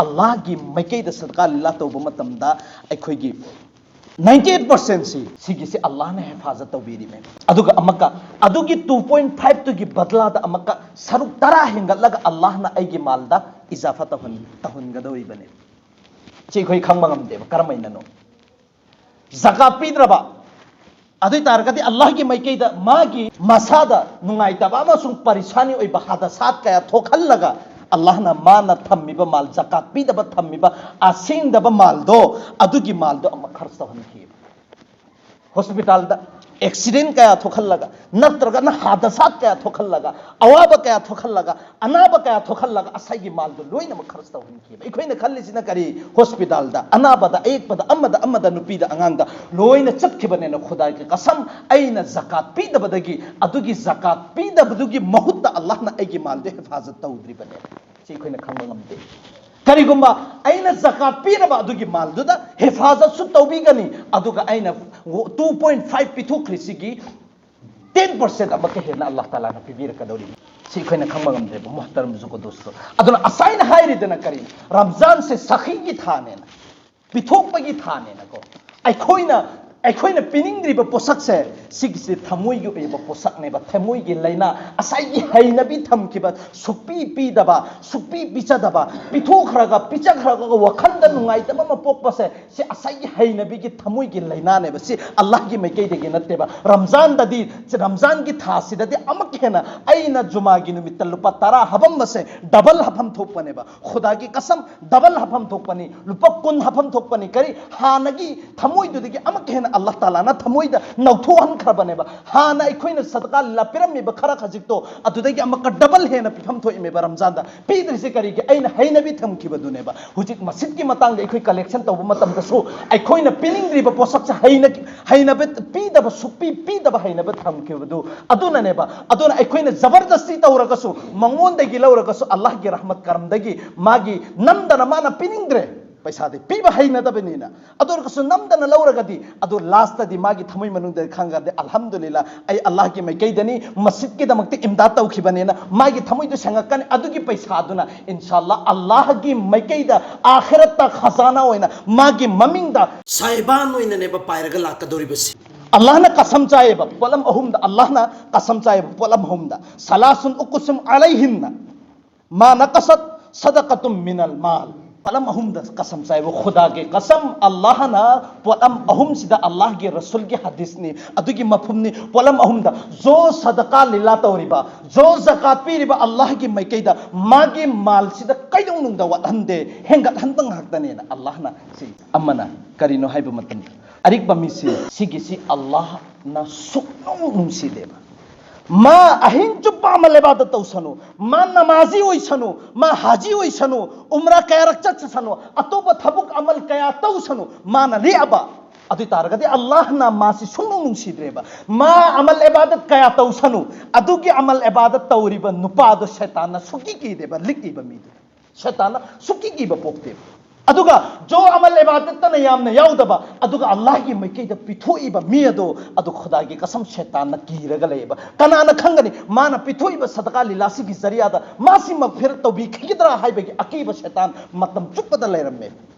ꯑꯜꯂꯥꯍꯒꯤ ꯃꯥꯏꯀꯩꯗ ꯁꯗꯀꯥ ꯂꯤꯂꯥ ꯇꯧꯕ ꯃꯇꯝꯗ ꯑꯩꯈꯣꯏꯒꯤ ninety eight percent ꯁꯤ, ꯁꯤꯒꯤꯁꯤ ꯑꯜꯂꯥꯍꯅ ꯍꯤꯐꯥꯖꯠ ꯇꯧꯕꯤꯔꯤꯃꯦ꯫ ꯑꯗꯨꯒ ꯑꯃꯨꯛꯀ ꯑꯗꯨꯒꯤ two point five ꯇꯨꯒꯤ ꯕꯗꯂꯥꯗ ꯑꯃꯨꯛꯀ ꯁꯔꯨꯛ ꯇꯔꯥ ꯍꯦꯟꯒꯠꯂꯒ ꯑꯜꯂꯥꯍꯅ ꯑꯩꯒꯤ ꯃꯥꯜꯗ ꯏꯖꯥꯐꯥ ꯇꯧꯍꯟ-, ꯇꯧꯍꯟꯒꯗꯧꯔꯤꯕꯅꯤ꯫ ꯁꯤ ꯑꯩꯈꯣꯏ ꯈꯪꯕ ꯉꯝꯗꯦꯕ꯫ ꯀꯔꯝꯍꯥꯏꯅꯅꯣ? ꯖꯀꯥꯠ ꯄꯤꯗ꯭ꯔꯕ ꯑꯗꯨ ꯑꯣꯏ ꯇꯥꯔꯒꯗꯤ, ꯑꯜꯂꯥꯍꯒꯤ ꯃꯥꯏꯀꯩꯗ ꯃꯥꯒꯤ ꯃꯁꯥꯗ ꯅꯨꯡꯉꯥꯏꯇꯕ ꯑꯃꯁꯨꯡ ꯄꯔꯤꯁꯥꯅꯤ ꯑꯣꯏꯕ ꯍꯥꯗꯁꯥꯠ ꯀꯌꯥ ꯊꯣꯛꯍꯜꯂꯒ, ꯑꯜꯂꯥꯍꯅ ꯃꯥꯅ ꯊꯝꯃꯤꯕ ꯃꯥꯜ, ꯖꯀꯥꯠ ꯄꯤꯗꯕ ꯊꯝꯃꯤꯕ ꯑꯁꯦꯡꯗꯕ ꯃꯥꯜꯗꯣ, ꯑꯗꯨꯒꯤ ꯃꯥꯜꯗꯣ ꯑꯃꯨꯛ ꯈꯔꯆ ꯇꯧꯍꯟꯈꯤꯕ꯫ ꯍꯣꯁꯄꯤꯇꯥꯜꯗ ꯑꯦꯛꯁꯤꯗꯦꯟ ꯀꯌꯥ ꯊꯣꯛꯍꯜꯂꯒ, ꯅꯠꯇ꯭ꯔꯒꯅ ꯍꯥꯗꯁꯥꯠ ꯀꯌꯥ ꯊꯣꯛꯍꯜꯂꯒ, ꯑꯋꯥꯕ ꯀꯌꯥ ꯊꯣꯛꯍꯜꯂꯒ, ꯑꯅꯥꯕ ꯀꯌꯥ ꯊꯣꯛꯍꯜꯂꯒ ꯑꯁꯥꯏꯒꯤ ꯃꯥꯜꯗꯨ ꯂꯣꯏꯅꯃꯛ ꯈꯔꯁ ꯇꯧꯍꯟꯈꯤꯕ꯫ ꯑꯩꯈꯣꯏꯅ ꯈꯜꯂꯤꯁꯤꯅ ꯀꯔꯤ? ꯍꯣꯁꯄꯤꯇꯥꯜꯗ, ꯑꯅꯥꯕꯗ, ꯑꯌꯦꯛꯄꯗ, ꯑꯃꯗ ꯑꯃꯗ, ꯅꯨꯄꯤꯗ ꯑꯉꯥꯡꯗ ꯂꯣꯏꯅ ꯆꯠꯈꯤꯕꯅꯦꯅ꯫ ꯈꯨꯗꯥꯒꯤ ꯀꯁꯝ, ꯑꯩꯅ ꯖꯀꯥꯠ ꯄꯤꯗꯕꯗꯒꯤ, ꯑꯗꯨꯒꯤ ꯖꯀꯥꯠ ꯄꯤꯗꯕꯗꯨꯒꯤ ꯃꯍꯨꯠꯇ ꯑꯜꯂꯥꯍꯅ ꯑꯩꯒꯤ ꯃꯥꯜꯗꯨ ꯍꯤꯐꯥꯖꯠ ꯇꯧꯗ꯭ꯔꯤꯕꯅꯦ꯫ ꯁꯤ ꯑꯩꯈꯣꯏꯅ ꯈꯪꯕ ꯉꯝꯗꯦ꯫ ꯀꯔꯤꯒꯨꯝꯕ ꯑꯩꯅ ꯖꯀꯥꯠ ꯄꯤꯔꯕ ꯑꯗꯨꯒꯤ ꯃꯥꯜꯗꯨꯗ ꯍꯤꯐꯥꯖꯠꯁꯨ ꯇꯧꯕꯤꯒꯅꯤ, ꯑꯗꯨꯒ ꯑꯩꯅ two point five ꯄꯤꯊꯣꯛꯈ꯭ꯔꯤꯁꯤꯒꯤ ten percent ꯑꯃꯛꯀ ꯍꯦꯟꯅ ꯑꯜꯂꯥꯍ ꯇꯥꯂꯥꯅ ꯄꯤꯕꯤꯔꯛꯀꯗꯧꯔꯤꯕꯅꯤ꯫ ꯁꯤ ꯑꯩꯈꯣꯏꯅ ꯈꯪꯕ ꯉꯝꯗꯦꯕ, ꯃꯨꯍꯇꯔꯝ ꯖꯨꯒꯨꯗꯨꯁꯨ꯫ ꯑꯗꯨꯅ ꯑꯁꯥꯏꯅ ꯍꯥꯏꯔꯤꯗꯅ ꯀꯔꯤꯅꯣ? ꯔꯝꯖꯥꯟꯁꯦ ꯁꯈꯤꯒꯤ ꯊꯥꯅꯦꯅ, ꯄꯤꯊꯣꯛꯄꯒꯤ ꯊꯥꯅꯦꯅꯀꯣ꯫ ꯑꯩꯈꯣꯏꯅ, ꯑꯩꯈꯣꯏꯅ ꯄꯤꯅꯤꯡꯗ꯭ꯔꯤꯕ ꯄꯣꯠꯁꯛꯁꯦ, ꯁꯤꯒꯤꯁꯦ ꯊꯃꯣꯏꯒꯤ ꯑꯣꯏꯕ ꯄꯣꯠꯁꯛꯅꯦꯕ꯫ ꯊꯃꯣꯏꯒꯤ ꯂꯥꯏꯅꯥ, ꯉꯁꯥꯏꯒꯤ ꯍꯩꯅꯕꯤ ꯊꯝꯈꯤꯕ, ꯁꯨꯛꯄꯤ ꯄꯤꯗꯕ, ꯁꯨꯛꯄꯤ ꯄꯤꯖꯗꯕ, ꯄꯤꯊꯣꯛꯈ꯭ꯔꯒ, ꯄꯤꯖꯈ꯭ꯔꯒ ꯋꯥꯈꯜꯗ ꯅꯨꯡꯉꯥꯏꯇꯕ ꯑꯃ ꯄꯣꯛꯄꯁꯦ, ꯁꯤ ꯉꯁꯥꯏꯒꯤ ꯍꯩꯅꯕꯤꯒꯤ ꯊꯃꯣꯏꯒꯤ ꯂꯥꯏꯅꯥꯅꯦꯕ꯫ ꯁꯤ ꯑꯜꯂꯥꯍꯒꯤ ꯃꯥꯏꯀꯩꯗꯒꯤ ꯅꯠꯇꯦꯕ꯫ ꯔꯝꯖꯥꯟꯗꯗꯤ, ꯔꯝꯖꯥꯟꯒꯤ ꯊꯥꯁꯤꯗꯗꯤ ꯑꯃꯨꯛ ꯍꯦꯟꯅ ꯑꯩꯅ ꯖꯨꯃꯥꯒꯤ ꯅꯨꯃꯤꯠꯇ ꯂꯨꯄꯥ ꯇꯔꯥ ꯍꯥꯞꯄꯝꯕꯁꯦ ꯗꯕꯜ ꯍꯥꯞꯐꯝ ꯊꯣꯛꯄꯅꯦꯕ꯫ ꯈꯨꯗꯥꯒꯤ ꯀꯁꯝ, ꯗꯕꯜ ꯍꯥꯞꯐꯝ ꯊꯣꯛꯄꯅꯤ, ꯂꯨꯄꯥ ꯀꯨꯟ ꯍꯥꯞꯐꯝ ꯊꯣꯛꯄꯅꯤ꯫ ꯀꯔꯤ? ꯍꯥꯟꯅꯒꯤ ꯊꯃꯣꯏꯗꯨꯗꯒꯤ ꯑꯃꯨꯛꯀ ꯍꯦꯟꯅ ꯑꯜꯂꯥꯍ ꯇꯥꯂꯥꯅ ꯊꯃꯣꯏꯗ ꯅꯧꯊꯣꯛꯍꯟꯈ꯭ꯔꯕꯅꯦꯕ꯫ ꯍꯥꯟꯅ ꯑꯩꯈꯣꯏꯅ ꯁꯗꯀꯥ ꯂꯤꯂꯥ ꯄꯤꯔꯝꯃꯤꯕ ꯈꯔ ꯈꯖꯤꯛꯇꯣ, ꯑꯗꯨꯗꯒꯤ ꯑꯃꯨꯛꯀ ꯗꯕꯜ ꯍꯦꯟꯅ ꯄꯤꯐꯝ ꯊꯣꯛꯏꯃꯦꯕ ꯔꯝꯖꯥꯟꯗ꯫ ꯄꯤꯗ꯭ꯔꯤꯁꯦ ꯀꯔꯤꯒꯤ? ꯑꯩꯅ ꯍꯩꯅꯕꯤ ꯊꯝꯈꯤꯕꯗꯨꯅꯦꯕ꯫ ꯍꯧꯖꯤꯛ ꯃꯁꯤꯠꯀꯤ ꯃꯇꯥꯡꯗ ꯑꯩꯈꯣꯏ ꯀꯂꯦꯛꯁꯟ ꯇꯧꯕ ꯃꯇꯝꯗꯁꯨ ꯑꯩꯈꯣꯏꯅ ꯄꯤꯅꯤꯡꯗ꯭ꯔꯤꯕ ꯄꯣꯠꯁꯛꯁꯦ ꯍꯩꯅ-, ꯍꯩꯅꯕ ꯄꯤꯗꯕ, ꯁꯨꯛꯄꯤ ꯄꯤꯗꯕ ꯍꯩꯅꯕ ꯊꯝꯈꯤꯕꯗꯨ ꯑꯗꯨꯅꯅꯦꯕ꯫ ꯑꯗꯨꯅ ꯑꯩꯈꯣꯏꯅ ꯖꯕꯔꯗꯁꯇꯤ ꯇꯧꯔꯒꯁꯨ, ꯃꯉꯣꯟꯗꯒꯤ ꯂꯧꯔꯒꯁꯨ, ꯑꯜꯂꯥꯍꯒꯤ ꯔꯍꯃꯠ ꯀꯔꯝꯗꯒꯤ ꯃꯥꯒꯤ ꯅꯝꯗꯅ ꯃꯥꯅ ꯄꯤꯅꯤꯡꯗ꯭ꯔꯦ꯫ ꯄꯩꯁꯥꯗꯤ ꯄꯤꯕ ꯍꯩꯅꯗꯕꯅꯤꯅ꯫ ꯑꯗꯨ ꯑꯣꯏꯔꯒꯁꯨ ꯅꯝꯗꯅ ꯂꯧꯔꯒꯗꯤ, ꯑꯗꯨ ꯂꯥꯁꯇꯗꯤ ꯃꯥꯒꯤ ꯊꯃꯣꯏ ꯃꯅꯨꯡꯗ ꯈꯪꯒꯗꯤ, "ꯑꯜꯍꯝꯗꯨꯂꯤꯜꯂꯥ, ꯑꯩ ꯑꯜꯂꯥꯍꯒꯤ ꯃꯥꯏꯀꯩꯗꯅꯤ, ꯃꯁꯤꯠꯀꯤꯗꯃꯛꯇ ꯏꯝꯗꯥꯗ ꯇꯧꯈꯤꯕꯅꯦꯅ" ꯃꯥꯒꯤ ꯊꯃꯣꯏꯗꯨ ꯁꯦꯡꯉꯛꯀꯅꯤ꯫ ꯑꯗꯨꯒꯤ ꯄꯩꯁꯥꯗꯨꯅ, ꯏꯟꯁꯥꯜꯂꯥ, ꯑꯜꯂꯥꯍꯒꯤ ꯃꯥꯏꯀꯩꯗ ꯑꯥꯈꯤꯔꯠꯇ ꯈꯖꯥꯅꯥ ꯑꯣꯏꯅ ꯃꯥꯒꯤ ꯃꯃꯤꯡꯗ ꯁꯥꯏꯕꯥꯟ ꯑꯣꯏꯅꯅꯦꯕ ꯄꯥꯏꯔꯒ ꯂꯥꯛꯀꯗꯧꯔꯤꯕꯁꯤ꯫ ꯑꯜꯂꯥꯍꯅ ꯀꯁꯝ ꯆꯥꯏꯌꯦꯕ ꯄꯣꯠꯂꯝ ꯑꯍꯨꯝꯗ, ꯑꯜꯂꯥꯍꯅ ꯀꯁꯝ ꯆꯥꯏꯌꯦꯕ ꯄꯣꯠꯂꯝ ꯑꯍꯨꯝꯗ, "ꯁꯂꯥꯁꯨꯟ ꯎꯛꯁꯤꯝ ꯑꯂꯩꯍꯤꯟꯅ, ꯃꯥ ꯅꯀꯁꯠ ꯁꯗꯀꯇꯨꯝ ꯃꯤꯅꯜ ꯃꯥꯜ"꯫ ꯄꯣꯠꯂꯝ ꯑꯍꯨꯝꯗ ꯀꯁꯝ ꯆꯥꯏꯕ꯫ ꯈꯨꯗꯥꯒꯤ ꯀꯁꯝ, ꯑꯜꯂꯥꯍꯅ ꯄꯣꯠꯂꯝ ꯑꯍꯨꯝꯁꯤꯗ, ꯑꯜꯂꯥꯍꯒꯤ ꯔꯁꯨꯜꯒꯤ ꯍꯗꯤꯁꯅꯤ, ꯑꯗꯨꯒꯤ ꯃꯐꯍꯨꯝꯅꯤ꯫ ꯄꯣꯠꯂꯝ ꯑꯍꯨꯝꯗ, ꯖꯣ ꯁꯗꯀꯥ ꯂꯤꯂꯥ ꯇꯧꯔꯤꯕ, ꯖꯣ ꯖꯀꯥꯠ ꯄꯤꯔꯤꯕ ꯑꯜꯂꯥꯍꯒꯤ ꯃꯥꯏꯀꯩꯗ, ꯃꯥꯒꯤ ꯃꯥꯜꯁꯤꯗ ꯀꯩꯗꯧꯅꯨꯡꯗ ꯋꯥꯠꯍꯟꯗꯦ, ꯍꯦꯟꯒꯠꯍꯟꯕ ꯉꯥꯛꯇꯅꯦꯅ ꯑꯜꯂꯥꯍꯅ꯫ ꯁꯤ ꯑꯃꯅ ꯀꯔꯤꯅꯣ ꯍꯥꯏꯕ ꯃꯇꯝꯗ, ꯑꯔꯤꯛꯄ ꯃꯤꯁꯤ, ꯁꯤꯒꯤꯁꯤ ꯑꯜꯂꯥꯍꯅ ꯁꯨꯛꯅꯨꯡ ꯅꯨꯡꯁꯤꯗꯦꯕ꯫ ꯃꯥ ꯑꯍꯤꯡ ꯆꯨꯞꯄ ꯑꯃꯜ ꯏꯕꯥꯗꯠ ꯇꯧꯁꯅꯨ, ꯃꯥ ꯅꯃꯥꯖꯤ ꯑꯣꯏꯁꯅꯨ, ꯃꯥ ꯍꯥꯖꯤ ꯑꯣꯏꯁꯅꯨ, ꯎꯝꯔꯥ ꯀꯌꯥꯔꯛ ꯆꯠꯁꯅꯨ, ꯑꯇꯣꯞꯄ ꯊꯕꯛ ꯑꯃꯜ ꯀꯌꯥ ꯇꯧꯁꯅꯨ, ꯃꯥꯅ ꯂꯦꯛꯑꯕ꯫ ꯑꯗꯨ ꯑꯣꯏ ꯇꯥꯔꯒꯗꯤ ꯑꯜꯂꯥꯍꯅ ꯃꯥꯁꯤ ꯁꯨꯡꯅꯨꯡ ꯅꯨꯡꯁꯤꯗ꯭ꯔꯦꯕ꯫ ꯃꯥ ꯑꯃꯜ ꯏꯕꯥꯗꯠ ꯀꯌꯥ ꯇꯧꯁꯅꯨ, ꯑꯗꯨꯒꯤ ꯑꯃꯜ ꯏꯕꯥꯗꯠ ꯇꯧꯔꯤꯕ ꯅꯨꯄꯥꯗꯣ ꯁꯩꯇꯥꯟꯅ ꯁꯨꯛꯀꯤ ꯀꯤꯗꯦꯕ, ꯂꯤꯛꯏꯕ ꯃꯤꯗꯣ꯫ ꯁꯩꯇꯥꯟꯅ ꯁꯨꯛꯀꯤ ꯀꯤꯕ ꯄꯣꯛꯇꯦꯕ꯫ ꯑꯗꯨꯒ ꯖꯣ ꯑꯃꯜ ꯏꯕꯥꯗꯠꯇꯅ ꯌꯥꯝꯅ ꯌꯥꯎꯗꯕ, ꯑꯗꯨꯒ ꯑꯜꯂꯥꯍꯒꯤ ꯃꯥꯏꯀꯩꯗ ꯄꯤꯊꯣꯛꯏꯕ ꯃꯤ ꯑꯗꯣ, ꯑꯗꯨ ꯈꯨꯗꯥꯒꯤ ꯀꯁꯝ, ꯁꯩꯇꯥꯟꯅ ꯀꯤꯔꯒ ꯂꯩꯌꯦꯕ꯫ ꯀꯅꯥꯅ ꯈꯪꯒꯅꯤ ꯃꯥꯅ ꯄꯤꯊꯣꯛꯏꯕ ꯁꯗꯀꯥ ꯂꯤꯂꯥꯁꯤꯒꯤ ꯖꯔꯤꯌꯥꯗ ꯃꯥꯁꯤ ꯃꯒꯐꯤꯔꯠ ꯇꯧꯕꯤꯈꯤꯒꯗ꯭ꯔꯥ ꯍꯥꯏꯕꯒꯤ ꯑꯀꯤꯕ ꯁꯩꯇꯥꯟ ꯃꯇꯝ ꯆꯨꯞꯄꯗ ꯂꯩꯔꯝꯃꯦ꯫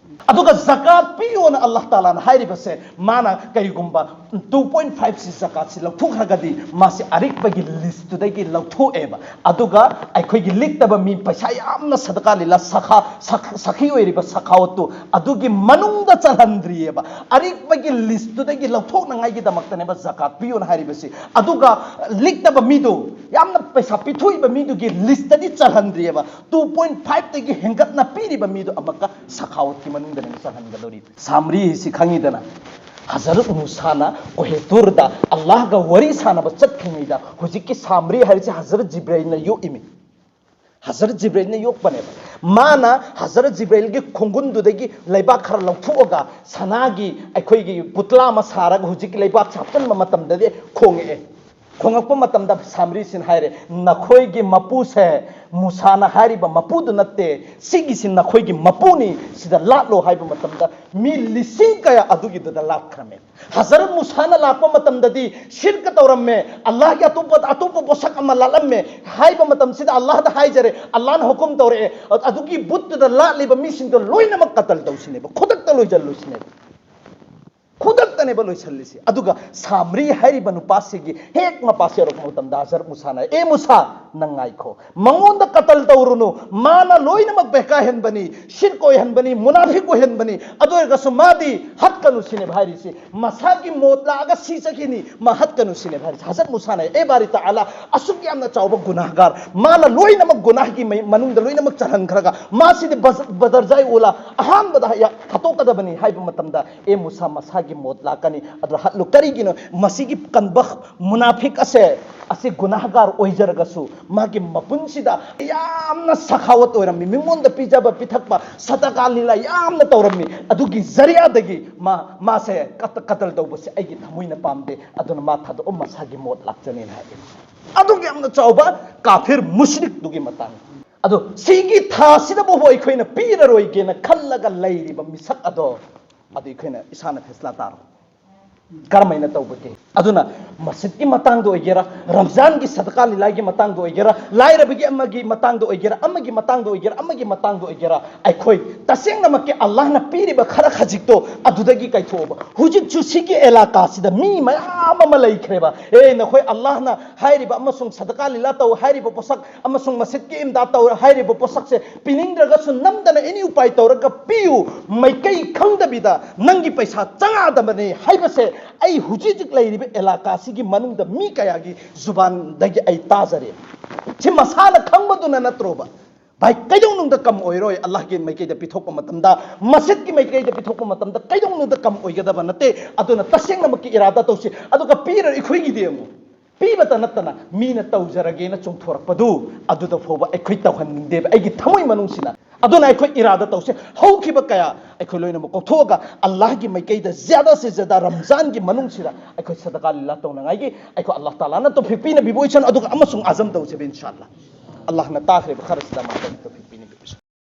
ꯑꯗꯨꯒ ꯖꯀꯥꯠ ꯄꯤꯌꯣꯅ ꯑꯜꯂꯥꯍ ꯇꯥꯂꯥꯅ ꯍꯥꯏꯔꯤꯕꯁꯦ, ꯃꯥꯅ ꯀꯔꯤꯒꯨꯝꯕ two point five ꯁꯤ ꯖꯀꯥꯠꯁꯤ ꯂꯧꯊꯣꯛꯈ꯭ꯔꯒꯗꯤ ꯃꯥꯁꯤ ꯑꯔꯤꯛꯄꯒꯤ ꯂꯤꯁꯇꯨꯗꯒꯤ ꯂꯧꯊꯣꯛꯑꯦꯕ꯫ ꯑꯗꯨꯒ ꯑꯩꯈꯣꯏꯒꯤ ꯂꯤꯛꯇꯕ ꯃꯤ, ꯄꯩꯁꯥ ꯌꯥꯝꯅ ꯁꯗꯀꯥ ꯂꯤꯂꯥ ꯁꯈꯥ-, ꯁꯈ-, ꯁꯈꯤ ꯑꯣꯏꯔꯤꯕ ꯁꯈꯥꯋꯠꯇꯨ ꯑꯗꯨꯒꯤ ꯃꯅꯨꯡꯗ ꯆꯜꯍꯟꯗ꯭ꯔꯤꯑꯕ꯫ ꯑꯔꯤꯛꯄꯒꯤ ꯂꯤꯁꯇꯨꯗꯒꯤ ꯂꯧꯊꯣꯛꯅꯉꯥꯏꯒꯤꯗꯃꯛꯇꯅꯦꯕ ꯖꯀꯥꯠ ꯄꯤꯌꯣꯅ ꯍꯥꯏꯔꯤꯕꯁꯤ꯫ ꯑꯗꯨꯒ ꯂꯤꯛꯇꯕ ꯃꯤꯗꯨ, ꯌꯥꯝꯅ ꯄꯩꯁꯥ ꯄꯤꯊꯣꯛꯏꯕ ꯃꯤꯗꯨꯒꯤ ꯂꯤꯁꯇꯗꯤ ꯆꯜꯍꯟꯗ꯭ꯔꯤꯑꯕ꯫ Two point fiveꯇꯒꯤ ꯍꯦꯟꯒꯠꯅ ꯄꯤꯔꯤꯕ ꯃꯤꯗꯨ ꯑꯃꯨꯛꯀ ꯁꯈꯥꯋꯠꯀꯤ ꯃꯅꯨꯡꯗꯅꯦꯕ ꯆꯜꯍꯟꯒꯗꯧꯔꯤꯕ꯫ ꯁꯥꯝꯔꯤ ꯍꯥꯏꯁꯤ ꯈꯪꯉꯤꯗꯅ, ꯍꯖꯔꯠ ꯃꯨꯁꯥꯅ ꯀꯣꯍꯦ ꯇꯨꯔꯗ ꯑꯜꯂꯥꯍꯒ ꯋꯥꯔꯤ ꯁꯥꯟꯅꯕ ꯆꯠꯈ꯭ꯔꯤꯉꯩꯗ ꯍꯧꯖꯤꯛꯀꯤ ꯁꯥꯝꯔꯤ ꯍꯥꯏꯔꯤꯁꯤ ꯍꯖꯔꯠ ꯖꯤꯕ꯭ꯔꯥꯏꯜꯅ ꯌꯣꯛꯏꯃꯤ꯫ ꯍꯖꯔꯠ ꯖꯤꯕ꯭ꯔꯥꯏꯜꯅ ꯌꯣꯛꯄꯅꯦꯕ꯫ ꯃꯥꯅ ꯍꯖꯔꯠ ꯖꯤꯕ꯭ꯔꯥꯏꯜꯒꯤ ꯈꯣꯡꯒꯨꯟꯗꯨꯗꯒꯤ ꯂꯩꯕꯥꯛ ꯈꯔ ꯂꯧꯊꯣꯛꯑꯒ ꯁꯅꯥꯒꯤ ꯑꯩꯈꯣꯏꯒꯤ ꯄꯨꯇ꯭ꯂꯥ ꯑꯃ ꯁꯥꯔꯒ ꯍꯧꯖꯤꯛꯀꯤ ꯂꯩꯕꯥꯛꯁꯦ ꯍꯥꯞꯆꯤꯟꯕ ꯃꯇꯝꯗꯗꯤ ꯈꯣꯡꯉꯛꯑꯦ꯫ ꯈꯣꯡꯉꯛꯄ ꯃꯇꯝꯗ ꯁꯥꯝꯔꯤꯁꯤꯅ ꯍꯥꯏꯔꯦ, "ꯅꯈꯣꯏꯒꯤ ꯃꯄꯨꯁꯦ ꯃꯨꯁꯥꯅ ꯍꯥꯏꯔꯤꯕ ꯃꯄꯨꯗꯨ ꯅꯠꯇꯦ, ꯁꯤꯒꯤꯁꯤ ꯅꯈꯣꯏꯒꯤ ꯃꯄꯨꯅꯤ, ꯁꯤꯗ ꯂꯥꯠꯂꯣ" ꯍꯥꯏꯕ ꯃꯇꯝꯗ ꯃꯤ ꯂꯤꯁꯤꯡ ꯀꯌꯥ ꯑꯗꯨꯒꯤꯗꯨꯗ ꯂꯥꯠꯈ꯭ꯔꯝꯃꯦ꯫ ꯍꯖꯔꯠ ꯃꯨꯁꯥꯅ ꯂꯥꯛꯄ ꯃꯇꯝꯗꯗꯤ ꯁꯤꯔꯀ ꯇꯧꯔꯝꯃꯦ, ꯑꯜꯂꯥꯍꯒꯤ ꯑꯇꯣꯞꯄ, ꯑꯇꯣꯞꯄ ꯄꯣꯠꯁꯛ ꯑꯃ ꯂꯥꯠꯂꯝꯃꯦ ꯍꯥꯏꯕ ꯃꯇꯝꯁꯤꯗ ꯑꯜꯂꯥꯍꯗ ꯍꯥꯏꯖꯔꯦ, ꯑꯜꯂꯥꯍꯅ ꯍꯨꯀꯨꯝ ꯇꯧꯔꯛꯑꯦ, ꯑꯗꯨꯒꯤ ꯕꯨꯠꯇꯨꯗ ꯂꯥꯠꯂꯤꯕ ꯃꯤꯁꯤꯡꯗꯣ ꯂꯣꯏꯅꯃꯛ ꯀꯇꯜ ꯇꯧꯁꯤꯅꯦꯕ, ꯈꯨꯗꯛꯇ ꯂꯣꯏꯁꯤꯜꯂꯨꯁꯤꯅꯦꯕ꯫ ꯈꯨꯗꯛꯇ ꯅꯦꯕ ꯂꯣꯏꯁꯜꯂꯤꯁꯤ꯫ ꯑꯗꯨꯒ ꯁꯥꯝꯔꯤ ꯍꯥꯏꯔꯤꯕ ꯅꯨꯄꯥꯁꯤꯒꯤ ꯍꯦꯛ ꯃꯄꯥꯁꯤ ꯌꯧꯔꯛꯄ ꯃꯇꯝꯗ ꯍꯖꯔꯠ ꯃꯨꯁꯥꯅ, "ꯑꯦ ꯃꯨꯁꯥ, ꯅꯪ ꯉꯥꯏꯈꯣ, ꯃꯉꯣꯟꯗ ꯀꯇꯜ ꯇꯧꯔꯨꯅꯨ, ꯃꯥꯅ ꯂꯣꯏꯅꯃꯛ ꯕꯦꯀꯥ ꯍꯦꯟꯕꯅꯤ, ꯁꯤꯔꯛ ꯑꯣꯏꯍꯟꯕꯅꯤ, ꯃꯨꯅꯥꯐꯤꯛ ꯑꯣꯏꯍꯟꯕꯅꯤ, ꯑꯗꯨ ꯑꯣꯏꯔꯒꯁꯨ ꯃꯥꯗꯤ ꯍꯠꯀꯅꯨ ꯁꯤꯅꯦꯕ ꯍꯥꯏꯔꯤꯁꯤ꯫ ꯃꯁꯥꯒꯤ ꯃꯣꯠ ꯂꯥꯛꯑꯒ ꯁꯤ ꯆꯠꯈꯤꯅꯤ, ꯃꯥ ꯍꯠꯀꯅꯨ ꯁꯤꯅꯦꯕ ꯍꯥꯏꯔꯤꯁꯤ"꯫ ꯍꯖꯔꯠ ꯃꯨꯁꯥꯅ, "ꯑꯦ ꯕꯥꯔꯤ ꯇꯥꯂꯥ, ꯑꯁꯨꯛ ꯌꯥꯝꯅ ꯆꯥꯎꯕ ꯒꯨꯅꯥꯍꯒꯥꯔ, ꯃꯥꯅ ꯂꯣꯏꯅꯃꯛ ꯒꯨꯅꯥꯍꯒꯤ ꯃꯩ-, ꯃꯅꯨꯡꯗ ꯂꯣꯏꯅꯃꯛ ꯆꯜꯍꯟꯈ꯭ꯔꯒ ꯃꯥꯁꯤꯗꯤ ꯕꯖ-, ꯕꯗꯔꯖꯥꯏ ꯎꯂꯥ ꯑꯍꯥꯟꯕꯗ ꯍ-, ꯍꯥꯠꯇꯣꯛꯀꯗꯕꯅꯤ" ꯍꯥꯏꯕ ꯃꯇꯝꯗ, "ꯑꯦ ꯃꯨꯁꯥ, ꯃꯁꯥꯒꯤ ꯃꯣꯠ ꯂꯥꯛꯀꯅꯤ, ꯑꯗꯨꯗ ꯍꯠꯂꯨ꯫ ꯀꯔꯤꯒꯤꯅꯣ? ꯃꯁꯤꯒꯤ ꯀꯟꯕ ꯃꯨꯅꯥꯐꯤꯛ ꯑꯁꯦ, ꯑꯁꯤ ꯒꯨꯅꯥꯍꯒꯥꯔ ꯑꯣꯏꯖꯔꯒꯁꯨ ꯃꯥꯒꯤ ꯃꯄꯨꯟꯁꯤꯗ ꯌꯥꯝꯅ ꯁꯈꯥꯋꯠ ꯑꯣꯏꯔꯝꯃꯤ, ꯃꯤꯉꯣꯟꯗ ꯄꯤꯖꯕ ꯄꯤꯊꯛꯄ, ꯁꯗꯀꯥ ꯂꯤꯂꯥ ꯌꯥꯝꯅ ꯇꯧꯔꯝꯃꯤ, ꯑꯗꯨꯒꯤ ꯖꯔꯤꯌꯥꯗꯒꯤ ꯃꯥ, ꯃꯥꯁꯦ ꯀꯠ-, ꯀꯇꯜ ꯇꯧꯕꯁꯦ ꯑꯩꯒꯤ ꯊꯃꯣꯏꯅ ꯄꯥꯝꯗꯦ, ꯑꯗꯨꯅ ꯃꯥ ꯊꯥꯗꯣꯛꯑꯣ, ꯃꯁꯥꯒꯤ ꯃꯣꯠ ꯂꯥꯛꯆꯅꯤꯅ" ꯍꯥꯏ꯫ ꯑꯗꯨꯛ ꯌꯥꯝꯅ ꯆꯥꯎꯕ ꯀꯥꯐꯤꯔ ꯃꯨꯁ꯭ꯔꯤꯛꯇꯨꯒꯤ ꯃꯇꯥꯡ꯫ ꯑꯗꯣ ꯁꯤꯒꯤ ꯊꯥꯁꯤꯗꯕꯨ ꯑꯩꯈꯣꯏꯅ ꯄꯤꯔꯔꯣꯏꯒꯦꯅ ꯈꯜꯂꯒ ꯂꯩꯔꯤꯕ ꯃꯤꯁꯛ ꯑꯗꯣ, ꯑꯗꯨ ꯑꯩꯈꯣꯏꯅ ꯏꯁꯥꯅ ꯐꯦꯁꯂꯥ ꯇꯥꯔꯣ꯫ ꯀꯔꯝꯍꯥꯏꯅ ꯇꯧꯕꯒꯦ? ꯑꯗꯨꯅ ꯃꯁꯖꯤꯗꯀꯤ ꯃꯇꯥꯡꯗ ꯑꯣꯏꯒꯦꯔꯥ, ꯔꯝꯖꯥꯟꯒꯤ ꯁꯗꯀꯥ ꯂꯤꯂꯥꯒꯤ ꯃꯇꯥꯡꯗ ꯑꯣꯏꯒꯦꯔꯥ, ꯂꯥꯏꯔꯕꯒꯤ ꯑꯃꯒꯤ ꯃꯇꯥꯡꯗ ꯑꯣꯏꯒꯦꯔꯥ, ꯑꯃꯒꯤ ꯃꯇꯥꯡꯗ ꯑꯣꯏꯒꯦꯔꯥ, ꯑꯃꯒꯤ ꯃꯇꯥꯡꯗ ꯑꯣꯏꯒꯦꯔꯥ, ꯑꯩꯈꯣꯏ ꯇꯁꯦꯡꯅꯃꯛꯀꯤ ꯑꯜꯂꯥꯍꯅ ꯄꯤꯔꯤꯕ ꯈꯔ ꯈꯖꯤꯛꯇꯣ ꯑꯗꯨꯗꯒꯤ ꯀꯥꯏꯊꯣꯛꯑꯕ꯫ ꯍꯧꯖꯤꯛꯁꯨ ꯁꯤꯒꯤ ꯑꯦꯂꯥꯀꯥꯁꯤꯗ ꯃꯤ ꯃꯌꯥꯝ ꯑꯃ ꯂꯩꯈ꯭ꯔꯦꯕ꯫ "ꯑꯦ, ꯅꯈꯣꯏ ꯑꯜꯂꯥꯍꯅ ꯍꯥꯏꯔꯤꯕ ꯑꯃꯁꯨꯡ ꯁꯗꯀꯥ ꯂꯤꯂꯥ ꯇꯧ ꯍꯥꯏꯔꯤꯕ ꯄꯣꯠꯁꯛ ꯑꯃꯁꯨꯡ ꯃꯁꯖꯤꯗꯀꯤ ꯏꯝꯗꯥꯗ ꯇꯧ ꯍꯥꯏꯔꯤꯕ ꯄꯣꯠꯁꯛꯁꯦ ꯄꯤꯅꯤꯡꯗ꯭ꯔꯒꯁꯨ ꯅꯝꯗꯅ ꯑꯦꯅꯤ ꯎꯄꯥꯏ ꯇꯧꯔꯒ ꯄꯤꯌꯨ, ꯃꯥꯏꯀꯩ ꯈꯪꯗꯕꯤꯗ ꯅꯪꯒꯤ ꯄꯩꯁꯥ ꯆꯪꯉꯛꯑꯗꯕꯅꯤ" ꯍꯥꯏꯕꯁꯦ ꯑꯩ ꯍꯧꯖꯤꯛ ꯍꯧꯖꯤꯛ ꯂꯩꯔꯤꯕ ꯑꯦꯂꯥꯀꯥꯁꯤꯒꯤ ꯃꯅꯨꯡꯗ ꯃꯤ ꯀꯌꯥꯒꯤ ꯖꯨꯕꯥꯟꯗꯒꯤ ꯑꯩ ꯇꯥꯖꯔꯦ꯫ ꯁꯤ ꯃꯁꯥꯅ ꯈꯪꯕꯗꯨꯅ ꯅꯠꯇ꯭ꯔꯣꯕ? ꯚꯥꯏ, ꯀꯩꯗꯧꯅꯨꯡꯗ ꯀꯝ ꯑꯣꯏꯔꯣꯏ꯫ ꯑꯜꯂꯥꯍꯒꯤ ꯃꯥꯏꯀꯩꯗ ꯄꯤꯊꯣꯛꯄ ꯃꯇꯝꯗ, ꯃꯁꯖꯤꯗꯀꯤ ꯃꯥꯏꯀꯩꯗ ꯄꯤꯊꯣꯛꯄ ꯃꯇꯝꯗ ꯀꯩꯗꯧꯅꯨꯡꯗ ꯀꯝ ꯑꯣꯏꯒꯗꯕ ꯅꯠꯇꯦ꯫ ꯑꯗꯨꯅ ꯇꯁꯦꯡꯅꯃꯛꯀꯤ ꯏꯔꯥꯗꯥ ꯇꯧꯁꯤ꯫ ꯑꯗꯨꯒ ꯄꯤꯔ ꯑꯩꯈꯣꯏꯒꯤꯗꯤ ꯑꯃꯨꯛ ꯄꯤꯕꯇ ꯅꯠꯇꯅ ꯃꯤꯅ ꯇꯧꯖꯔꯒꯦꯅ ꯆꯣꯡꯊꯣꯔꯛꯄꯗꯨ, ꯑꯗꯨꯗ ꯐꯥꯎꯕ ꯑꯩꯈꯣꯏ ꯇꯧꯍꯟꯅꯤꯡꯗꯦꯕ ꯑꯩꯒꯤ ꯊꯃꯣꯏ ꯃꯅꯨꯡꯁꯤꯅ꯫ ꯑꯗꯨꯅ ꯑꯩꯈꯣꯏ ꯏꯔꯥꯗꯥ ꯇꯧꯁꯦ꯫ ꯍꯧꯈꯤꯕ ꯀꯌꯥ ꯑꯩꯈꯣꯏ ꯂꯣꯏꯅꯃꯛ ꯀꯣꯛꯊꯣꯛꯑꯒ ꯑꯜꯂꯥꯍꯒꯤ ꯃꯥꯏꯀꯩꯗ ꯖ꯭ꯌꯥꯗꯥ ꯁꯦ ꯖ꯭ꯌꯥꯗꯥ ꯔꯝꯖꯥꯟꯒꯤ ꯃꯅꯨꯡꯁꯤꯗ ꯑꯩꯈꯣꯏ ꯁꯗꯀꯥ ꯂꯤꯂꯥ ꯇꯧꯅꯉꯥꯏꯒꯤ ꯑꯩꯈꯣꯏ ꯑꯜꯂꯥꯍ ꯇꯥꯂꯥꯅ ꯇꯧꯐꯤꯛ ꯄꯤꯅꯕꯤꯕ ꯑꯣꯏꯁꯅꯨ꯫ ꯑꯗꯨꯒ ꯑꯃꯁꯨꯡ ꯑꯥꯖꯝ ꯇꯧꯁꯦꯕ ꯏꯟꯁꯥ ꯑꯜꯂꯥꯍ꯫ ꯑꯜꯂꯥꯍꯅ ꯇꯥꯈ꯭ꯔꯤꯕ ꯈꯔꯁꯤꯗ ꯃꯥꯏꯀꯩ ꯇꯧꯐꯤꯛ